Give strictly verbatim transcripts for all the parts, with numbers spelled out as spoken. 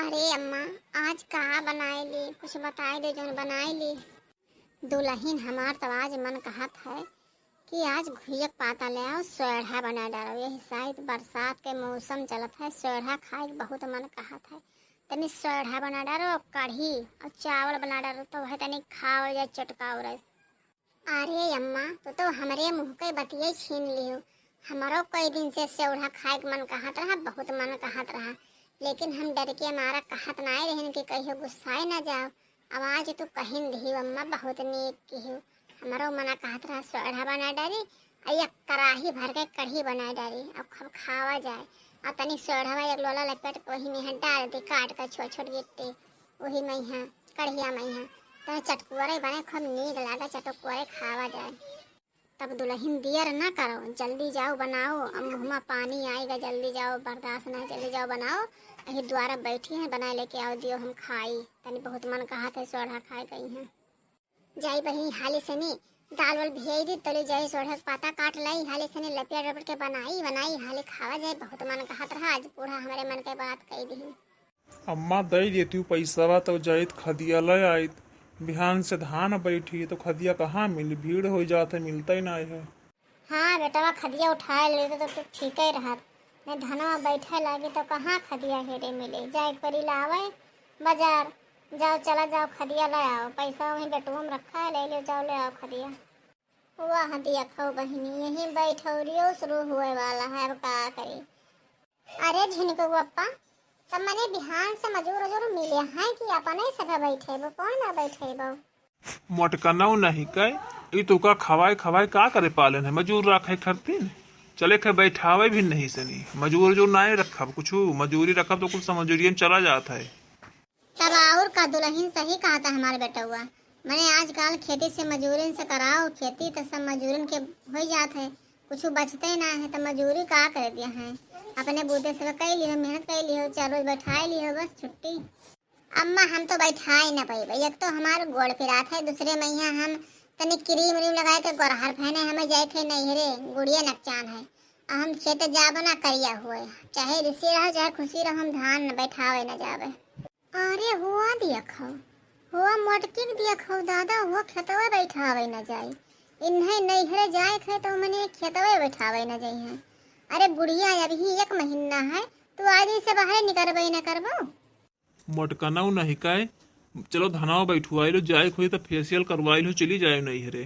अरे अम्मा, आज का बनाए ली, कुछ बताए दे जौन बनाए ली। दुलहिन, हमार तो आज मन कहत है कि आज घुइया क पाता ले आओ, सोरहा बना डारो। यही साइत बरसात के मौसम चलत है, सोरहा खाए के बहुत मन कहत है। तनी सोरहा बना डारो, कढ़ी और चावल बना डारो, तो वह तनी खाओ जाए चटका उरस। अरे अम्मा, तू तो हमरे मुँह के बतिये छीन लियो। हमरो कई दिन से सोरहा खाए के मन कहत रहा, बहुत मन कहत रहा, लेकिन हम डर के मारा कहत नाई रहन कि कहियो गुस्साए ना जाओ। अब आज तू कहिन दिहियो अम्मा, बहुत नीक किहियो। हमरो मना कहत रहा सोरहा बना डारी, आ एक कराही भर के कढ़ी बना डारी, अब खूब खावा जाए। आ तनी सोरहवा एक लोला लपेट के वही में डाल दी, काट के छोट छोट गिट्टी, वही में यहाँ कढ़िया में यहाँ, तो चटकुअरे बने, खूब नीक लागे, चटकुअरे खावा जाए। तब दुलहिन दियर ना करो, जल्दी जाओ बनाओ, अब मुँह में पानी आएगा, जल्दी जाओ, बर्दाश्त नहीं, जल्दी जाओ बनाओ। यही द्वारा बैठी हैं, बनाए लेके आओ, दियो हम खाई, तनी बहुत मन कहत है सोरहा खाए गई हैं। जाई बहिनी हाली सनी, दाल वाल भियाई दी, तले जाई सोरहा के पाता काट लाई, हाली सनी लपिया रबड़ के बनाई, बनाई हाली खावा जाए, बहुत मन कहत रहा, आज बूढ़ा हमरे मन के बात कही दी। अम्मा, दई देती हूँ पैसवा, तो जाइत खदिया ले आइत। बिहान से धान बैठी, तो खदिया कहाँ मिली? भीड़ हो जात है, मिलता ही नहीं है। हाँ बेटवा, खदिया उठाए लेते तो तू ठीक ही रहत। नहीं धनवा बैठे लागी तो कहाँ खदिया हेरे मिले? जाए के परी लावे बाजार। जाओ, चला जाओ, खदिया ले आओ। पैसा वहीं बेटुआ में रखा है, ले लो, जाओ ले आओ खदिया। वाह देखो बहिनी, यहीं बैठौरियो शुरू हुए वाला है, अब का करी? अरे झिनकू बप्पा, तब मने बिहान से मजूर उजूर मिले हैं कि अपने सभे बैठेबो, कौन ना बैठेबो? मोटकनऊ नहीं कहे, ई तोका खवाए खवाए का करे पालन है? मजूर राखे खरतीन? चले खे बैठावे भी नहीं सनी। मजूर उजूर नाहीं रखब कुछु, मजूरी रखब तो कुल सब मजूरियन चला जात है। तब और का दुलहिन, सही कहत है हमार बेटउआ। मने आजकल खेती से मजूरन से कराओ खेती, त सब मजूरन के होइ जात है, कुछु बचते ना है, त मजूरी का करे दिया है? अपने बूते से कइ लिहो, मेहनत कइ लिहो, चार रोज बैठाए लिहो, बस छुट्टी। अम्मा, हम तो बैठाए न पइबे, एक तो हमार गोड़ पिरात है, दूसरे मइहाँ हम तनी क्रीम व्रीम लगाए के गोरहर फैने, हमें जाए थे नैहरे, गुड़िया नकचान है, आ हम खेत जाब ना करिया हुए, चाहे रिसी रहो चाहे खुशी रहो, हम धान न बैठावे न जाबे। अरे हुआ दिया खाओ, हुआ मोटकी के दिया खाओ दादा, हुआ खेतवे बैठावे न जाई। इन्हें नैहरे जाए खे तो मने खेतवे बैठावे न जाई हैं। अरे गुड़िया, अभी एक महीना है, तू आज से बाहरे निकलबे न करबो। मोटकनऊ नहीं काए, चलो धनवा बैठुआई लो, जाए खोई तो फेशियल करवाई लो, चली जाए नैहरे।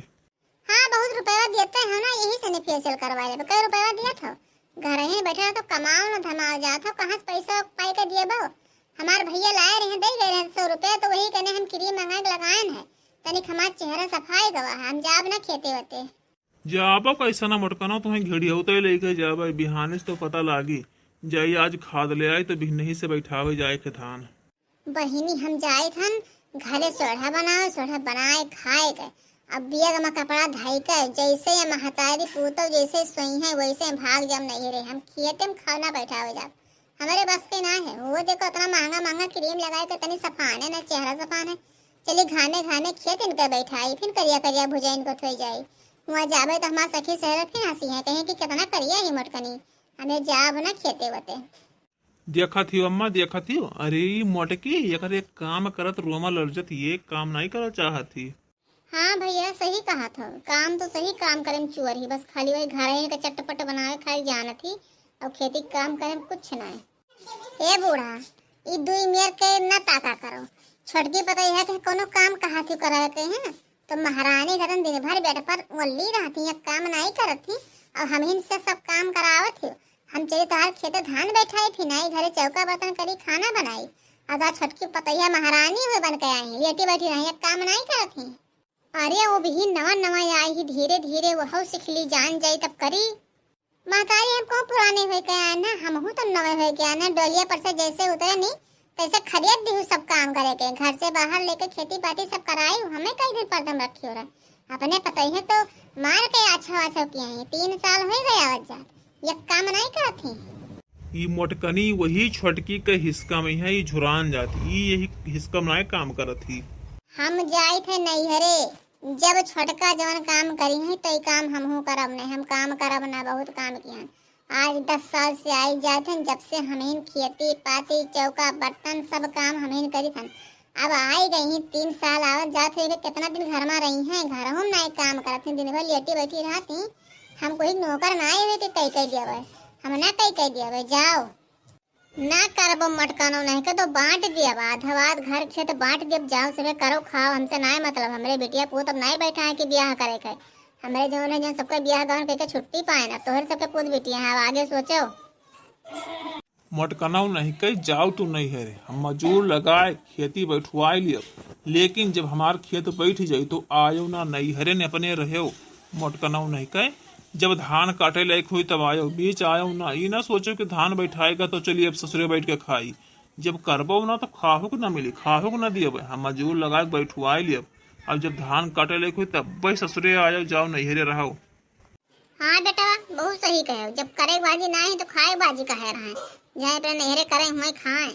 हाँ, बहुत रुपया देते हो ना, यही से नहीं फेशियल करवा लेबे। कई रुपया दिया था? घर ही बैठे रहो तो कमाओ ना धमाओ जात हो, कहाँ से पैसा पाई के दिए बो? हमार भैया लाए रहे, दे गए रहे सौ रुपया, तो वही कहने हम क्रीम मंगा के लगाएन है, तनिक हमार चेहरा सफाई गवा है, हम जाब ना खेते वते। जाबो कैसे ना मोटकनो, तुम्हें घेड़ियौते लेके जाबे, बिहाने से तो पता लागी। जाई आज खाद ले आई तो बिहनही से बैठावे जाए के धान। बहिनी, हम जाइत हन घरे सोढ़ा बनावे, सोढ़ा बनाए खाए के। अब बियग में कपड़ा धई के, जैसे ये महतारी पूतो जैसे सोई है, वैसे भाग जाम नैहरे। हम खेते में खाना बैठावे जाब, हमरे बस के ना है। वो देखो, इतना महंगा महंगा क्रीम लगाए के, तनी सफाने ना, चेहरा सफाने। चली घामे घामे खेत इनके बैठाई, फिर करिया करिया भुजा इनको थोई जाई। वहाँ जाबे तो हमार सखी सहेली फिर हंसी है, कहें कि कितना करिया ही मोटकनी, हमें जाब ना खेते वते। देखत ही अम्मा, देखत ही, अरे ई मोटकी, एकर एक काम करत रोमा लड़ जात, ये काम नहीं करल चाहत ही। हाँ भैया, सही कहत हो, काम तो सही काम करे में चुअर ही, बस खाली वही घर ही के चटपट बनावे खाली जानत ही, और खेती के काम करे में कुछ नहीं। हे बूढ़ा, ई दुई मेर के न ताका करो, छोटकी पतोहिया के कोनो काम कहा थी करे के हैं, तो महारानी घरन दिन भर बेड पर ओल्ली रहती हैं, काम नाई करत थी, और हमहिन से सब काम करावत ही। हम चली तोहार खेते धान बैठाई, फिनाई घरे चौका बर्तन करी, खाना बनाई। अदा छोटकी पतैया महारानी हुए बन के आई, लेटी बैठी रही, एक काम नाई करत ही। अरे वो भी नवा नवा आई ही, धीरे धीरे वहू सीख ली, जान जाई तब करी। महतारी, हम कौन पुराने होए के आए ना, हमहू तो नवे होए के आए ना। डोलिया पर से जैसे उतरे नी, तैसे खदेड़ दिहू सब काम करे के, घर से बाहर लेके खेती बाड़ी सब कराई, हमें कई दिन परदम रखी हो रहा। अपने पतोहिया तो मार के आछो आछो किए हैं, तीन साल हो गए आवत जात, एक काम नहीं करत ही। ई मोटकनी वही छोटकी के हिसका में है, ई झुरान जात, ई यही हिसका में नाय काम करत ही। हम जाई थे नैहरे, जब छोटका जवन काम करी है, तो ई काम हमहू करब नहीं, हम काम करब ना, बहुत काम किया। आज दस साल से आई जात हन, जब से हमहिन खेती पाती, चौका बर्तन, सब काम हमहिन करित हन। अब आई गई ही, तीन साल आवत जात हुई, कितना दिन घर मा रही हैं, घरहूँ मा नाई काम करत ही, दिन भर लेटी बैठी रहत ही। हम कोई नौकर नाई हुई कि कई कई दियावे, हम ना कई कई दियावे, जाओ। ना करबो मोटकनऊ नहीं के तो बांट दियब, आधा आध घर खेत बांट दियब, जाओ सबे करो खाओ, हमसे नाई मतलब, हमरे बिटिया पूत अब नाई बैठा है कि बियाह करे के। हमरे जौन है जौन सबके बियाह गवन करके छुट्टी पाए ना, तोहरे सबके पूत बिटिया है, अब आगे सोचो। मोटकनऊ नहीं कही, जाओ तू नैहरे, हम मजूर लगाए खेती बैठवाए लियब, लेकिन जब हमार खेत बैठ जाई तो आयो ना नैहरे ने अपने रहो। मोटकनऊ नहीं कहे, जब धान काटे लायक हुई तब आयो, बीच आयो ना। ई ना सोचो कि धान बैठाएगा तो चलिए अब ससुरे बैठ के खाई। जब करबो ना तो खाहू के ना मिली, खाहू के ना दियब, हम मजूर लगा के बैठवाए लियब। अब जब धान काटे लायक हुई तब भाई ससुरे आयो, जाओ नैहरे रहो। हाँ बेटा, बहुत सही कहे, जब करे बाजी ना है तो खाए बाजी कहे रहे, जाए अपने नैहरे करे हुए खाए।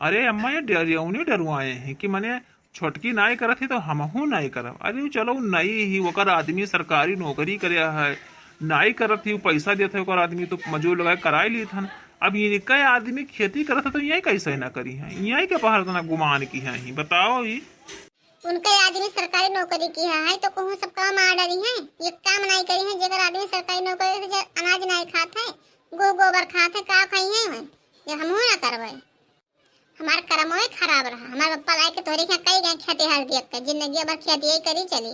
अरे अम्मा, ये डरियौनी डरुआए हैं कि मने छोटकी नाई करत ही तो हमहू नाई करब। अरे उ चलो, उ नई ही, ओकर आदमी सरकारी नौकरी करे है, नाई करत ही, उ पैसा देत है ओकर आदमी, तो मजूर लगाए कराए लीत हन। अब इनका आदमी खेती करत है तो यही कैसे ना करी है, यही के बाहर इतना गुमान की है ही, बताओ ही। उनके आदमी सरकारी नौकरी की है, है तो कहूँ सब काम आ डरी है, ये काम नाई करी है, जेकर आदमी सरकारी नौकरी से जे अनाज नाई खात है, गो गोबर खात है, का खाई है वह? ये हमहू ना करबे। हमार करमवे खराब रहा। हमार पप्पा लाए के तोहरे के कई गए खेती हर दिया के, जिंदगी भर खेती यही करी चली।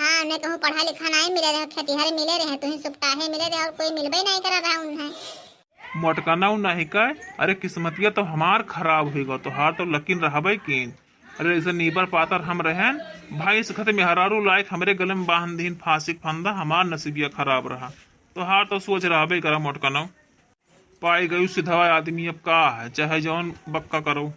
हाँ, उन्हें कहूँ पढ़ा लिखा नहीं मिले रहे, खेती हर मिले रहे, तुही सुपटाहे मिले रहे और कोई मिलबे नहीं करा रहा उन्हें। मोटकनऊ नहीं कहे, अरे किस्मतिया तो हमार खराब हुई गो, तोहार तो लकीन रहबे कीन। अरे ऐसे नीबर पातर हम रहन, भैंस खत मेहरारू लायक हमरे गले में बांध दीन फांसी के फंदा, हमार नसीबिया खराब रहा। तोहार तो सोच रहबे करा मोटकनऊ। पाई गयू सिधवा आदमी, अब का है, चाहे जौन बक्का करो।